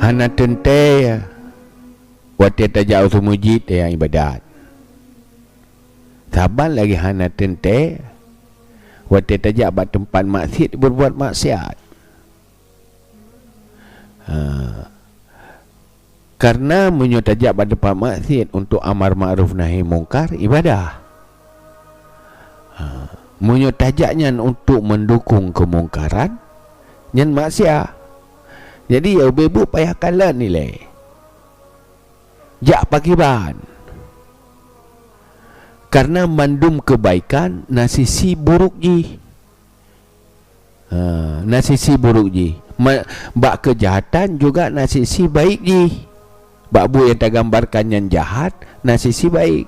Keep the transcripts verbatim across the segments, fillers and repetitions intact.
Hana teuntèe watèe tajak u seumeujid nyang ibadat. Saban lagèe hana teuntèe watèe tajak bak teumpat maksiat beurbuat maksiat. Ha. Karena meunyoe tajak bak teumpat maksiat untuk amar ma'ruf nahi mungkar, ibadah. Ha. Meunyoe tajak nyan untuk mendukung keumungkaran, nyan maksiat. Jadi, ya ubé buet payah kalon ilèe. Jak pakriban. Karena mandum keubaikan na sisi buruk jih. Ha, na sisi buruk jih. Ma-, bak keujahatan juga na sisi baik jih. Bak buet nyang tagambarkan nyan jahat, na sisi baik.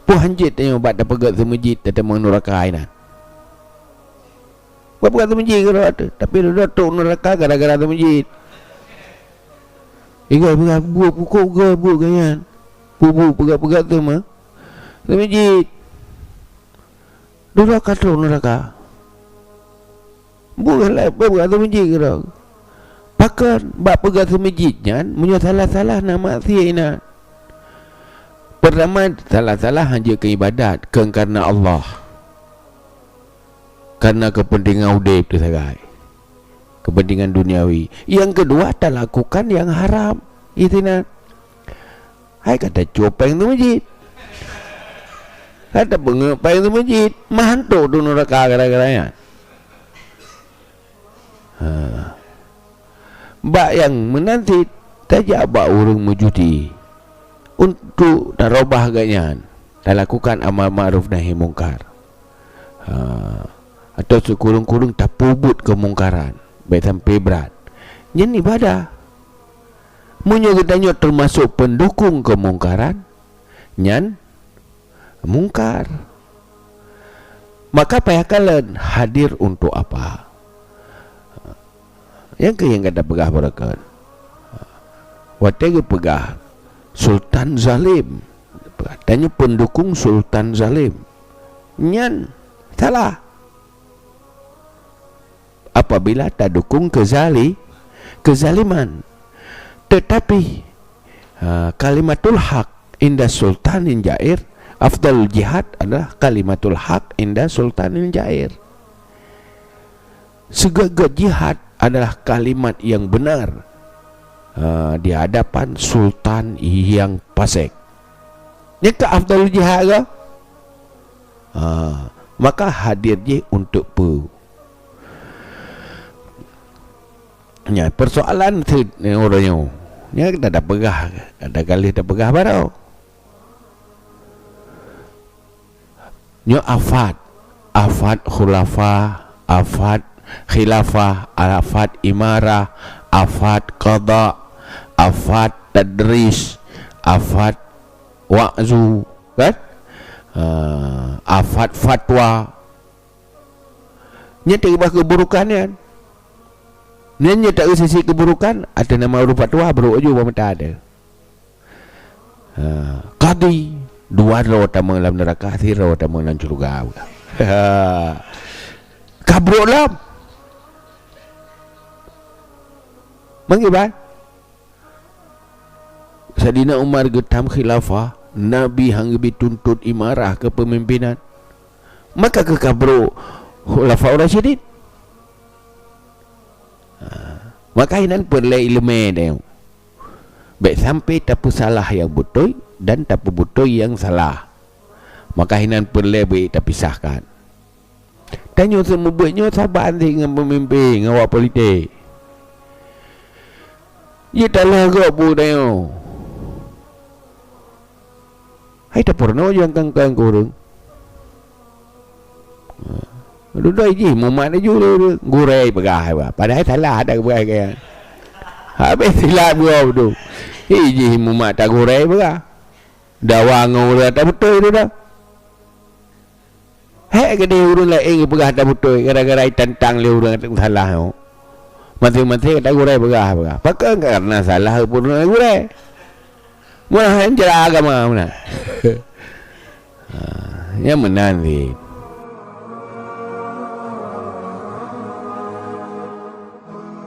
Peue hanjeuet tanyoe bak tapeugèt seumeujid tateumé nuraka inan. Bak peugèt seumeujid keudroe teuh, tapi dudoe trok nuraka gara-gara seumeujid. Igai peugah buet pukôk gèt buet geuh nyan. Buet-buet peugah-peugah teuma. Seumeujid. Dudoe ka trok nuraka. Buet lé, buet ateueh meujid keudroe. Pakon bak peugah seumeujid nyan, meunyoe salah-salah na maksiat inan. Peurtama, salah-salah hanjeuet keu ibadat, kon kareuna Allah. Kareuna keupeuntengan udeb teuh sagai. Keupeuntengan duniawi. Nyang keudua, talakukan nyang haram. Itu nan. Hai ka tacue péng seumeujid. Ka tapeungeut péng seumeujid. Meuhan trok nuraka gara-gara nyan. Ha. Bak nyang meunan cit, tajak bak ureuëng meujudi untuk tarubah gobnyan, talakukan amar ma'ruf nahi mungkar. Ha. Atawa sikureueng-kureueng tapeubuet keumungkaran, bèk sampai brat. Nyan ibadah. Meunyoe geutanyoe teumasok peundukung keumungkaran, nyan mungkar. Maka payah kalon hadir untuk apa? Nyang keuh nyang ka tapeugah baroekon. Watèe geupeugah sultan zalim, tanyoe peundukung sultan zalim, nyan salah. Apabila tadukung keuzali-, keuzaliman. Teutapi, ha, kalimatul haq inda sultanin jair, afdalul jihad adalah kalimatul haq inda sultanin jair. Seugét-gét jihad adalah kalimat yang benar, ha, di hadapan sultan yang fasik. Nyan ka afdalul jihad ke? Ha, maka hadir jih untuk peue? Nyan, persoalan sit, eh, uroe nyoe. Nyan ka tapeugah, ka tagaleh tapeugah baroe. Nyoe afad. Afad khulafa, afad khilafah, afad imarah, afad qada, afad tadris, afad wa'zu, kan? Ah, afad fatwa. Nyan teukeubah keuburukan nyan. Nyan nyoe taeu sisi keuburukan, ateueh nama ureuëng fatwa, brok aju bak mata teuh. Ha, qadi, dua droe tamong lam neuraka, sidroe tamong lam syeuruga. Ka brok lom. Mangkeubah. Saidina Umar geutam khilafah, Nabi han geubri tuntot imarah keupeumimpinan. Maka keu ka brok Khulafaur Rasyidin. Ha, maka hinan peureulée iéleumé tanyoe. Bék sampai tapeusalah nyang beutôi dan tapeubutôi nyang salah. Maka hinan peureulée bék tapisahkan. Tanyoe seumeubeuet nyoe saban sit ngon peumimpén, ngon awak politik. Jeuet talah gob bu tanyoe. Hai tapeurunoe nyang kang-kang keu ureuëng. Dudoe jih mumat laju lé ureuëng. Gurée peugah, padahai salah that geupeugah keu nyan. Habéh silap gob tu. Ih jih mumat tagurée peugah. Dawa ngon ureuëng tabeutôi tu dah. Hék keudeh ureuëng laén geupeugah tabeutôi gara-gara jitantang lé ureuëng salah nyoe. Maté-maté gata gurée peugah-peugah. Pakon? Kareuna salah ureuëng gurée. Meunan cara agama meunan. Ha, nyang meunan sit.